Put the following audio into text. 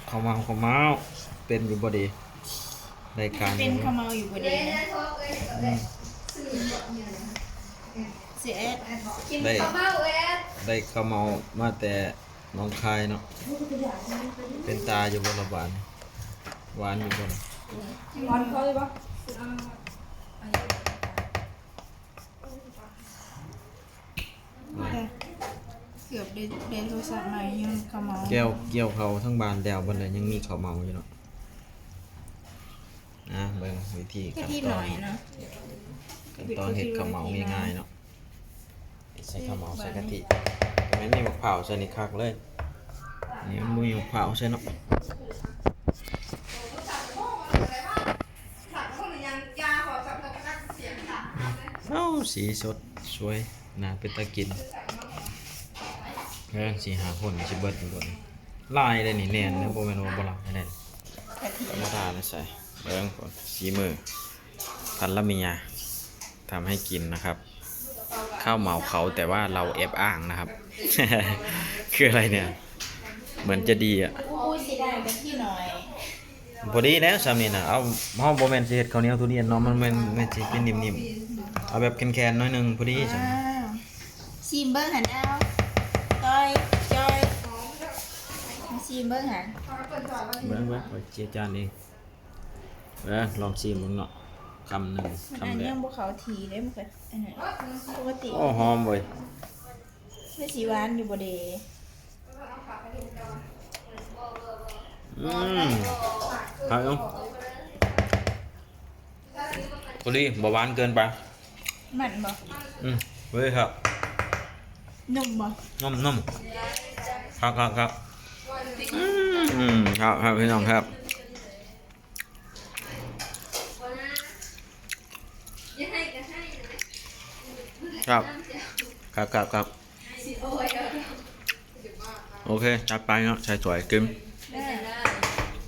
ເຂົ້າເມົາ ເຂົ້າເມົາ ເປັນຢູ່ບໍ່ເດ? ໄດ້ການ ເປັນເຂົ້າເມົາຢູ່ບໍ່ເດ? ອືມ ເສຍແອດ ໄດ້ ໄດ້ເຂົ້າເມົາມາແຕ່ໜອງຄາຍເນາະ. ເປັນຕາຢູ່ບໍ່ລະບາດນີ້? ຫວານຢູ່ບໍ່? ຫວານເຂົ້າຢູ່ບໍ່? ເກືອບໄດ້ ໄດ້ໂທລະສັບໃໝ່ ຍັງເຂົ້າມາ ກ່ຽວ ກ່ຽວເຂົ້າທັງບ້ານແລ້ວເບິດເລີຍ ຍັງມີເຂົ້າເມົາຢູ່ເນາະ. ອ່າ ເບິ່ງວິທີ ກະທິ ຂັ້ນຕອນ ໜ້ອຍເນາະ ຂັ້ນຕອນເຮັດເຂົ້າເມົາງ່າຍໆເນາະ. ໃສ່ເຂົ້າເມົາ ໃສ່ກະທິ ແມ່ນມີໝາກພ້າວໃສ່ນີ້ຄັກເລີຍ. ນີ້ມັນບໍ່ມີໝາກພ້າວໃສ່ເນາະ. ເອົ້າ ສີສົດສວຍ ໜ້າເປັນຕາກິນ. ເອີ ສີ່ຫ້າຄົນຊິເບິດຢູ່ບໍ່ນີ້? ຫຼາຍເດ້ນີ້ ແໜ້ນເດ້ ບໍ່ແມ່ນວ່າບໍ່ຫຼາຍເດ້. ທຳມະດານະ ໃສ່ເບິ່ງ ສີມືພັນລະເມຍ ທຳໃຫ້ກິນນະຄັບ. ເຂົ້າເມົາເຂົາ ແຕ່ວ່າເຮົາແອບອ້າງນະຄັບ. ຄືອະໄລເນີ້ຍ? ເໝືອນຈະດີອະ. ໂອ້ຍ ເສຍດາຍກະທິໜ້ອຍ. ພໍດີແລ້ວຊ່ຳນີ້ນະ. ເອົາ ເຮົາບໍ່ແມ່ນຊິເຮັດເຂົ້າໜຽວທຸລຽນເນາະ ມັນແມ່ນ ແມ່ນຊິເປັນໜິ່ມໆ. ເອົາແບບແຂນໆໜ້ອຍໜຶ່ງ ພໍດີຊ່ຳ. ອ່າ ຊີມເບິ່ງຫັ້ນ ເອົາ ຕ້ອຍ ຈ້ອຍ ມາຊີມເບິ່ງຫັ້ນ. ເບິ່ງ ເບິ່ງ ຂ້ອຍເຈຍຈານເອງ. ເອີ ລອງຊີມເບິ່ງເນາະ ຄຳໜຶ່ງ ມັນ ຄຳແລກ ຍັງບໍ່ເຂົ້າທີ່ເດ້ ມັນກະອັນນັ້ນ ປົກກະຕິ. ໂອ້ ຫອມເວີຍ. ມັນຊິຫວານຢູ່ບໍ່ເດ? ອືມ ຄັກເນາະ. ພໍດີ ບໍ່ຫວານເກີນໄປ. ມັນບໍ່? ອືມ ເວີຍຄັກ. ນຸ່ມບໍ່? ນຸ່ມໆ ຄັກໆໆ. ອືມ ຄັກໆ ພີ່ນ້ອງຄັບ. ຄັກ ຄັກ ຄັກ. ໂອເຄ ຈັດໄປເນາະ ໃສ່ຖ້ວຍກິນ.